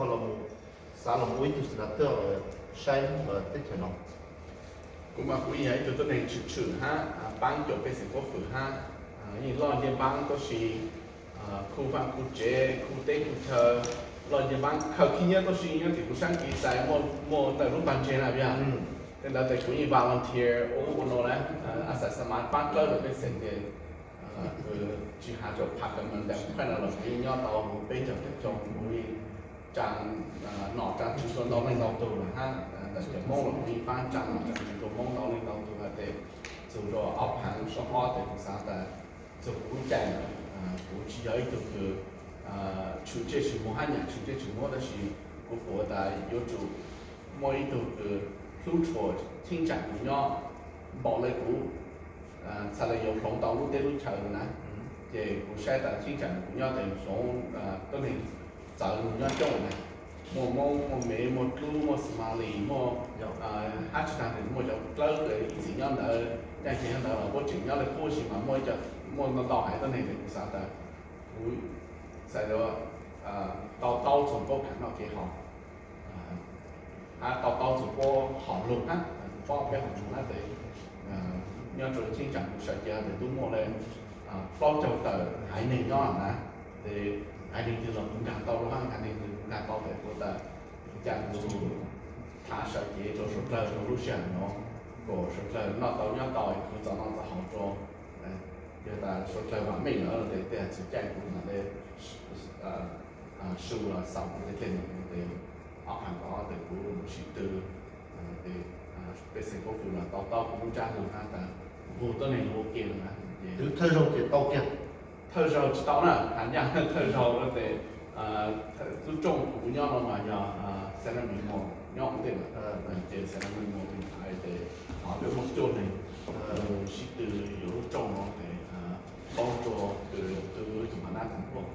los mus, xav los mus ua ib tug senator saib teb chaws no? Kuv mas kuv yeej yog ib tug tuab neeg tshwm tshwm hab paab cuam pej xeem huab fwm hab, yeej loj ncej npaab tuab si, khu vaaj khu tsev, khu teb khu chaw, loj ncej npaab. Khaws khib nyiab tuab si nyob tim kuv saab kev xaiv muaj ntawm lub pag ntseg na, yog tej ntawd tes kuv yeej volunteer ua ub ua no na, a xais xa mav paab dlawb rua pej xeem ces tsi has rua pha ka ma ntaag phaj no los kuv yeej nyob tau huv peb caug caum xyoo, kuv yeej tsaa nom tsaa tswv rua ntau leej ntau tug lawm hab, ntawm cov Moob los kuv yeej paab tsaa nom tsaa tswv rua Moob ntau leej ntau tug lawm tes txug rua ob phav sab ob tes kuv xaav tas txug kuv lub caij lawm, kuv tsi yog ib tug kws tshwm tsiaj tshwm muag hab nyam tshwm tsiaj tshwm muag, tab sis kuv pum tas yuav tsum muaj ib tug kws hlub tshua cheeb tsam kuv nyob npaum le kuv txhaj le yuav hloov tau lub teb lub chaw na. Ces kuv saib tas cheeb tsam kuv nyob tes hloov tuab neeg txawv nyob coob na, muaj Moob, muaj Mev, muaj Dlub, muaj Somali, muaj hab tsi taag muaj cov dlawb ib txwm nyob ntawd, ncaaj nceeg nyob ntawd los puab tseem nyob le qub sis mas muaj ib co, muaj ntau ntau haiv tuab neeg tes kuv xav tas kuv xav tau taub txug puab kaam noj kev haus, hab tau taub txug puab hom lug hab, paub peb hom lug hab tes nyob rua cheeb tsam kuv sawv cev tes tub muaj le plaub caug tawm haiv neeg nyob na, tes haiv neeg twg los kuv nkaag tau rua hab, haiv neeg twg kuv nkaag tau tes kuv tas ca kuv thav sawv cev rua suav dlawg rua lub sij hawm no, kom suav dlawg noj tau nyob tau, khwv txaus noj txaus haus rua, yog tas suav dlawg vam meej lawm tes tej txug caij kuv mam le su los xaus kuv tej dlej mus tes ob phav kaum ob tes kuv sib tw tes pej xeem huab fwm los tau taub kuv lub ntsab lug hab tas vug tuab neeg lug ua ke lawm na. Twb thawj zaug ces tau kiag. Thawj zaug tsi tau na, has nyaj thawj zaug tes tub rooj kuv nyob no mas yog Senator Mimo nyob ua ntej lawm, ces Senator Mimo hais tes peb muaj cuaj neeg sib tw yuav lub rooj no tes paub rua kws tw tug ma nab tug puab,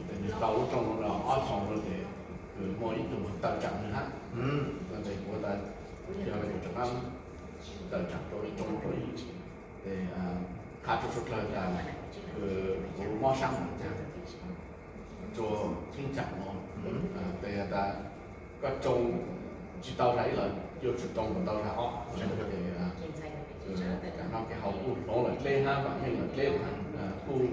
tes nwg tau lub rooj no los ob xyoo no tes kws muaj ib tug tawm tsaam nwg hab, tes kuv tas yog le kuv rov qaab tawm tsaam rua ib rooj rua ib tes qha rua suav dlawg tas kws kuv mob saab mus caag rua cheeb tsam no, tes tas koj tsoo tsi tau zag ib los yuav tsum tsoo kom tau zag ob, tes kaam noj kev haus kuj hloov lawm dleb hab, vam meej lawm dleb hab, kuj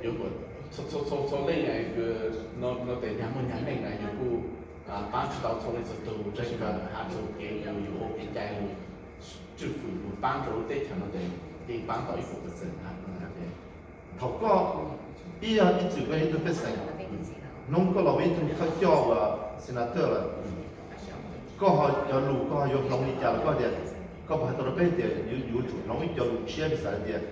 yuav kom txhua txhua leej kws no tes nyag muaj nyag neej na yus kuj paab tsi tau txhua leej txhua tug, tab sis mas has txug kev kws yus ua kev cai lug, tswj fwm lug paab rua lub teb chaws no tes yeej paab tau ib puas percent hab. Thaum koj ib yog ib txwm koj yog ib tug pej xeem, hnub koj los ua ib tug thawj coj uas senator lawm, koj ho cov lus koj ho yuav hloov li cas los koj tias, koj puas hais tau rau peb tias yuav tsum hloov ib co lus tshiab li xav tias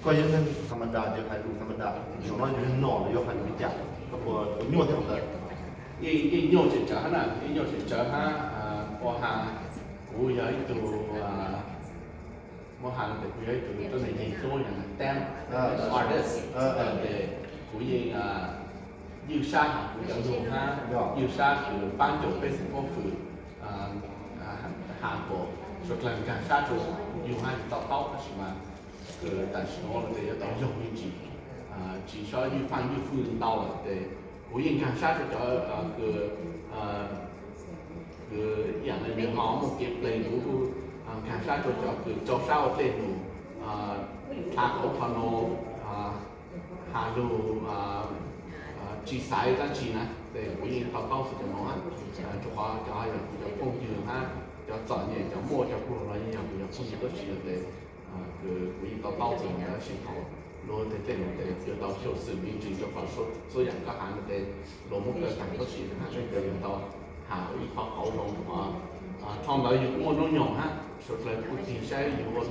koj yog neeg tham ma das ces hais lus tham ma das, zaum no yus yog nom los yuav hais lus li cas, koj puas nyuaj thiab ntawd? Yeej nyuaj tseem tsawv hab na, yeej nyuaj tseem tsawv hab, ua has kuv yog ib tug, muab has no tes kuv yog ib tug tuab neeg yeeg hlub yog dam artist, tes kuv yeej ywj sab has kuv cov lug hab ywj sab kws paab cuam pej xeem huab fwm, has kom suav dlawg nkaag sab rua yug hab yug tau taub, tab sis mas kws tam sim no tes yuav tau yoog me ntsis, tsis xob ywj faaj ywj fwj ntau lawm tes kuv yeej nkaag sab rua cov kws ib yaam le nwg ho muaj kev pleg, kuv kuj nkaag sab rua cov kws rau sab ua dlej num, has qhov ub qhov no, has lug tsis xaiv dlaab tsi na, tes kuv yeej to taub txug cov no hab, rua qhov cov yog kuv cov phooj ywg hab cov txom nyem, cov muaj cov pluag los yeej yog kuv cov phooj ywg tuab si tes kuv yeej to taub txug ntawd, tab sis thaum luag ua teg dlej num tes yuav tau xyuam xim me ntsis rua qhov txhua yaam koj has no tes luag muab kawm taag tuab si, has le kawg yuav tau has ua ib qho qauv zoo, rua ntawd yug kuj muaj nub nyoog hab, suav dlawg kuj tig saib yug ua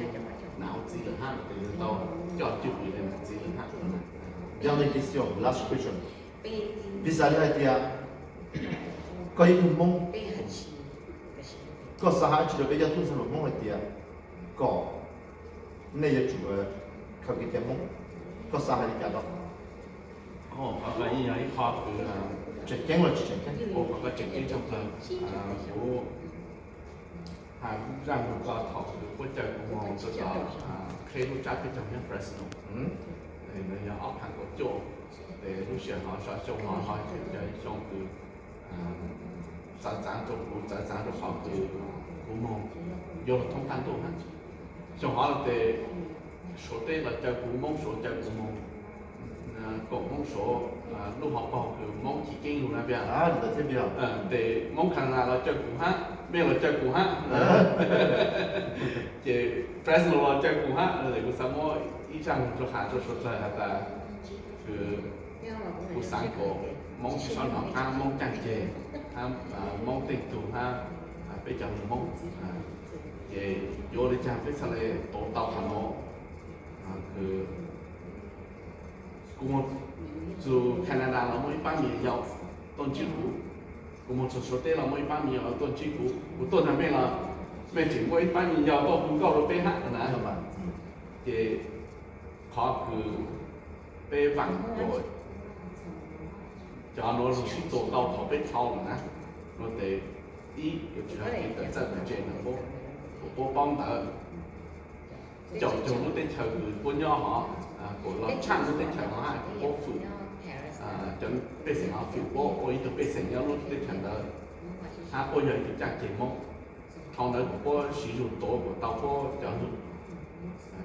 nam ua txiv lawm hab, tes yuav tau coj cwj pwm le nam txiv lawm hab. Young Nation, last question. Piv xam li hais tias koj ib tug Moob, koj xav has dlaab tsi rau peb cov tub ntxhais Hmoob hais tias kom nej yuav tsum khaws kev cai Hmoob, koj xav hais li cas rau? Qhov no yeej yog ib qho kws tseem ceeb los tsis tseem ceeb. Qhov no tseem ceeb tshaj plaws. Kuv has zaj lug ko thaum kws puab caw kuv moog rua tom qheb lub tsab peb caug nyob Fresno, yog ob phav kaum cuaj, Lub sij hawm no xyoo no ho yog xyoo kws txawv txav rau kuv, txawv txav rau qhov kws kuv moog yuav luag thoob qab ntuj hab. Xyoo hov los tes Suav teb los caw kuv, Moob Suav caw kuv moog koom Moob Suav lub hauv paug kws Moob chiv keeb lug na pia. Tes Moob Canada los caw kuv hab, mej los caw kuv hab, ces Fresno los caw kuv hab. Kuv xaav muab ib zaj lug rua has rua suav dlawg has tas kws kuv xaav kom Moob tsi xob nov qab Moob caaj ceg hab Moob teej tug hab peb cov lug Moob, ces yuav ua le caag peb txhaj le tuav tau qhov nuav. Kuv moog txug Canada los muaj ib pab me nyuam yaus tuaj ntsib kuv, kuv moog txug Suav teb los muaj ib pab me nyuam yaus tuaj ntsib kuv, kuv tuaj nrug mej los mej tseem muaj ib pab me nyuam yaus tuaj hu nkauj rua peb hab na. Ces qhov kws peb vaam kom cov nuav lug sib tua tau thaum peb dhau lawm na, nuav tes ib yuav tsum yog kev kawm txawj kawm ntse ntawm puab, kuas puab paub ntawv, caum cuag lub teb chaws kws puab nyob hov, kuas los tshaaj lub teb chaws hov hab kuas puab fwm, cov pej xeem hov fwm puab ua ib tug pej xeem nyob lub teb chaws ntawd, hab puab yog ib tug caaj ceg Moob. Dhau ntawd kuas puab siv zug tuav kuas tau puab cov lug,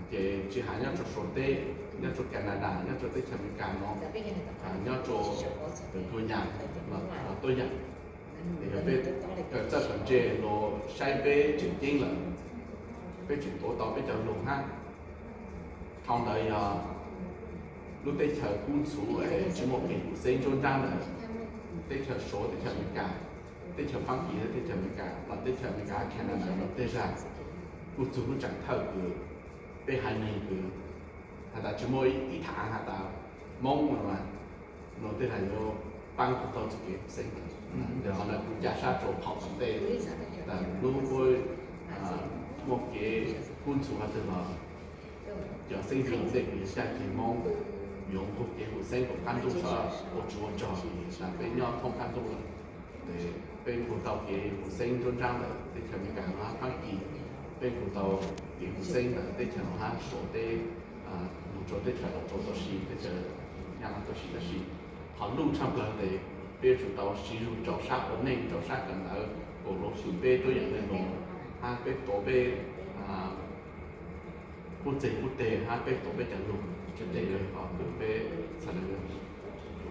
ces tsi has nyob rua Suav teb, nyob rua Canada, nyob rua teb chaws Amelikas no, nyob rua Virginia, tuab yaam, yog peb kawm txawj kawm ntse los saib peb tseem ceeb lawm, peb tseem tuav tau peb cov lug hab. Dhau ntawd yog lub teb chaws kub ntxhuv tsi muaj kev huv xeeb nruab nrab ntawd, teb chaws Suav, teb chaws Amelikas, teb chaws Faab Kis, teb chaws Amelikas los teb chaws Amelikas Canada los tej zag kuj txug lub tsaam thawj kws peb haiv neeg kws has tas tsi muaj ib thaj has tas Moob no, tej zag yuav paab kuv tau txug kev huv xeeb. Qhov ntawd kuv ca sab rua phau tom ntej, tas lub puab muaj kev kub ntxhuv hov twg los cov xeeb ntxwv ntawm ntej kws yog caaj ceg Moob yuav nqug kev huv xeeb kom qab ntuj txhob ua tsov ua rog, tas peb nyob thoob qab ntuj lawm, peb nqug tau kev huv xeeb nruab nrab ntawm teb chaws Amelikas no hab Faab Kis, peb nqug tau kev huv xeeb ntawm teb chaws no hab Suav teb, moog rua teb chaws Australia tau si, teb chaws Nyab Laj tau si tab sis qhov luj tshaj plawg tes peb yuav tsum tau siv zug rau sab ua neej, rau sab kawm ntawv kom luag fwm peb tuab yaam neeg lug hab peb tuav peb qub txeg qub teg hab peb tuav peb cov lug, tsi tes yog qhov kws peb txhaj le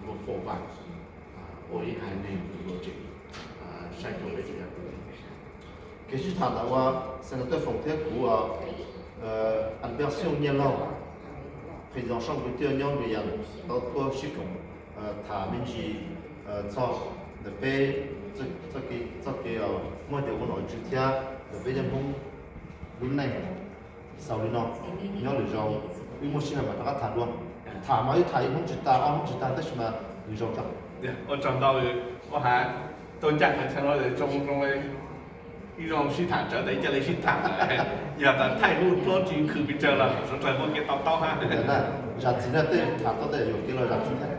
muaj foob vaam ua ib haiv neeg luag tseem saib rua peb tseem yog Kev sib tham ntawm ua Senator Foom thiab kuv, Albert Xyooj Nyiaj Laug, President Soob kwv tij nyob Nkaus Yas tau tuaj sib koom tham me ntsis txog ntawm peb txoj kev muaj cov ua nom tswv thiab ntawm peb cov Hmoob lub neej xaus li no. Nyob lwm zaus wb muaj sij hawm mam rov qab tham dua. Tham mas wb tham ib hnub tsis tas ob hnub tsis tas tab sis mas lwm zaus tso. Ua tsaug ntau, ua has tau ncaj qhov chaw no zoo zoo li ib zoo sib tham tsawv tas ib co li sib tham, yog tas thaij lub plaub tsis khwm pes tsawg los suav dlawg muaj kev to taub hab. Zam txim na, tej tham tau tej yuam kev los zam txim thiab.